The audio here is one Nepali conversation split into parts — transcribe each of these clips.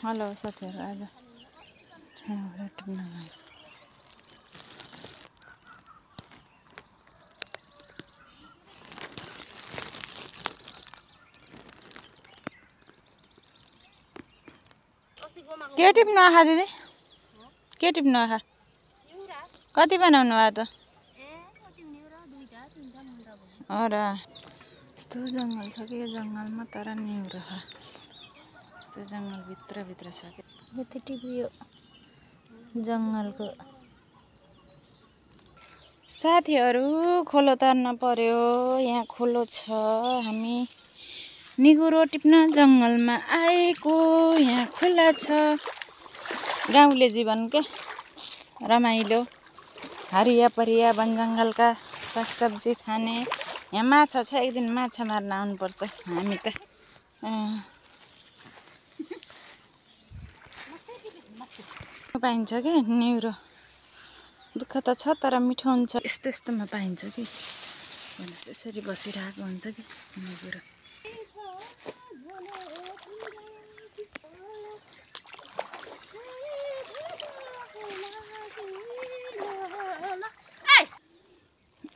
हेलो साथीहरु, आज यहाँबाट टिप्न गएको। के टिप्नु आखा दिदी? के टिप्नु आखा? कति बनाउनु भयो त? हो र, यस्तो जङ्गल छ कि यो जङ्गलमा तर निहुरो छ। यस्तो जङ्गल भित्र छ कि यति टिपियो जङ्गलको। साथीहरु, खोलो तर्न पर्यो। यहाँ खोलो छ, हामी निगुरो टिप्न जङ्गलमा आएको। यहाँ खुला छ, गाउँले जीवन के रमाइलो, हरिया परिया वन जङ्गलका सागसब्जी खाने। यहाँ माछा छ, एक दिन माछा मार्न आउनुपर्छ हामी त। पाइन्छ कि निहुरो, दुःख त छ तर मिठो हुन्छ। यस्तो यस्तोमा पाइन्छ कि, यसरी बसिरहेको हुन्छ कि निहुरो।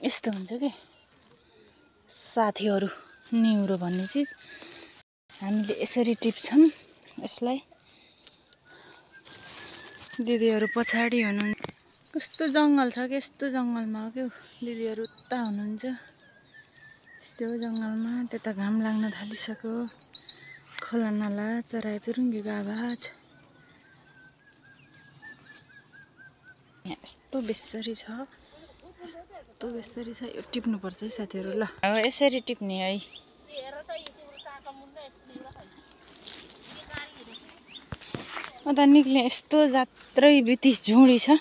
यस्तो हुन्छ कि साथीहरु, निहुरो भन्ने चिज हामीले यसरी टिप्छौं यसलाई। दिदीहरु पछाडी हुनुहुन्छ। कस्तो जङ्गल छ कि, यस्तो जङ्गलमा हो के दिदीहरु उता हुनुहुन्छ। यस्तो जङ्गलमा त्यता घाम लाग्न थालिसक्यो। खोला नाला चराइ चुरुङ्गीको आवाज। यहाँ यस्तो बेसरी छ, यस्तो बेसरी छ। यो टिप्नु पर्छ है साथीहरु। ल अब यसरी टिप्ने है। उता निक्ले यस्तो जात्रै बिति झुडी छ।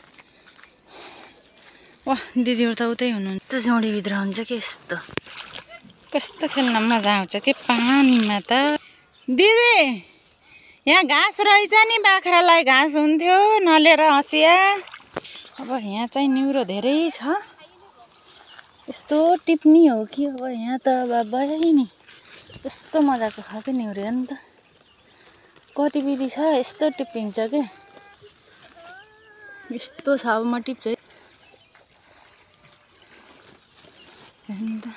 वाह, दिदीहरु त उतै हुनुहुन्छ। यस्तो झुडी भित्र हुन्छ कि यस्तो। कस्तो खेल्न मजा आउँछ कि पानीमा त। दिदी, यहाँ घाँस रहेछ नि, बाख्रालाई घाँस हुन्थ्यो नलिएर हँसिया। अब यहाँ चाहिँ निहुरो धेरै छ। यस्तो टिप्नी हो कि अब यहाँ त अब भयो नि। यस्तो मजाको खालको निहुरो हो नि त। कति विधि छ, यस्तो टिपिन्छ के। यस्तो छ, अब म टिप्छु है।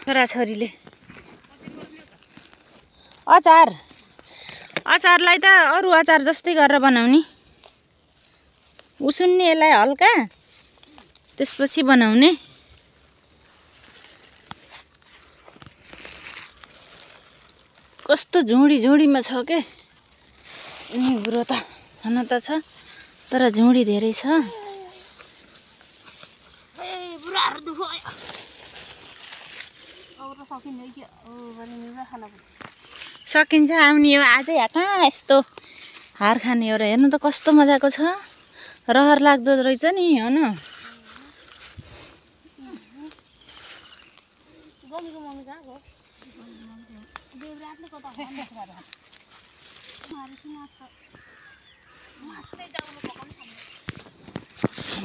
छोराछोरीले अचारलाई त अरू अचार जस्तै गरेर बनाउने। उसुन्ने यसलाई हल्का, त्यसपछि बनाउने। कस्तो झुडीमा छ के निहुरो त। छन त छ तर झुडी धेरै छ। सकिन्छ आउने हो आजै। कहाँ यस्तो हार खाने हो र। हेर्नु त कस्तो मजाको छ, रहर लाग्दो रहेछ नि हो न।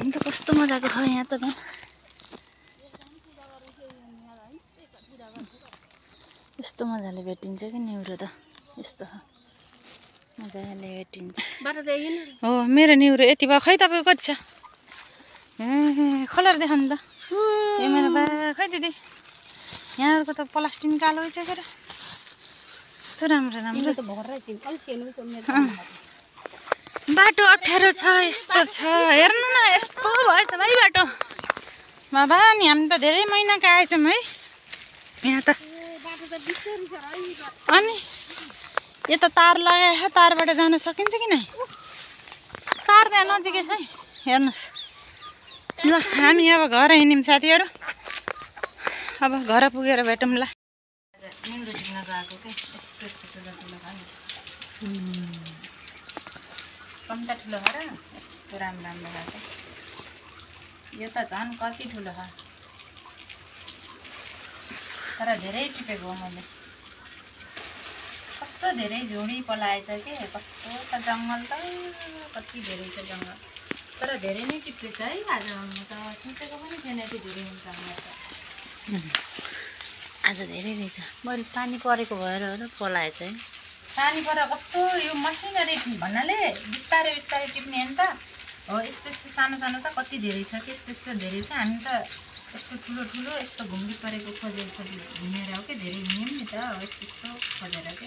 त कस्तो मजाको छ यहाँ त झन्। यस्तो मजाले भेटिन्छ कि निहुरो त। यस्तो मजाले भेटिन्छ। हो, मेरो निहुरो यति भयो। खै तपाईँको कति छ? खोलेर देखाउनु त। ए मेरो बा, खै दिदी यहाँहरूको त प्लास्टिक कालो छ के र। यस्तो राम्रो बाटो अप्ठ्यारो छ। यस्तो छ, हेर्नु न यस्तो भएछ भाइ बाटो। बाबा नि हामी त धेरै महिनाका आएछौँ है यहाँ त। अनि यता तार लगाए, तारबाट जान सकिन्छ कि नै? तार त्यहाँ नजिकै छ है, हेर्नुहोस्। ल हामी अब घर हिँड्यौँ साथीहरु। अब घर पुगेर भेटौँला। निहुरो टिप्न गएको के यस्तो ठुलो कम्ता ठुलो छ र यस्तो राम्रो भएको। यो त झन् कति ठुलो छ, तर धेरै टिपेको हो मैले। कस्तो धेरै झुडी पलाएछ के। कस्तो छ जङ्गल त, कति धेरै छ जङ्गल। तर धेरै नै टिपेछ है आज। म त सोचेको पनि थिएन यति धेरै हुन्छ भनेर त। आज धेरै रहेछ। बरु पानी परेको भएर पलाएछ है। पानी पर कस्तो यो मसिनरी भन्नाले बिस्तारै बिस्तारै टिप्ने हो नि त हो। यस्तो यस्तो सानो सानो त कति धेरै छ कि यस्तो यस्तो धेरै छ। हामी त यस्तो ठुलो ठुलो यस्तो घुम्री परेको खोजेर घुमेर हो कि धेरै घुम्यौँ नि त। हो यस्तो यस्तो खोजेर के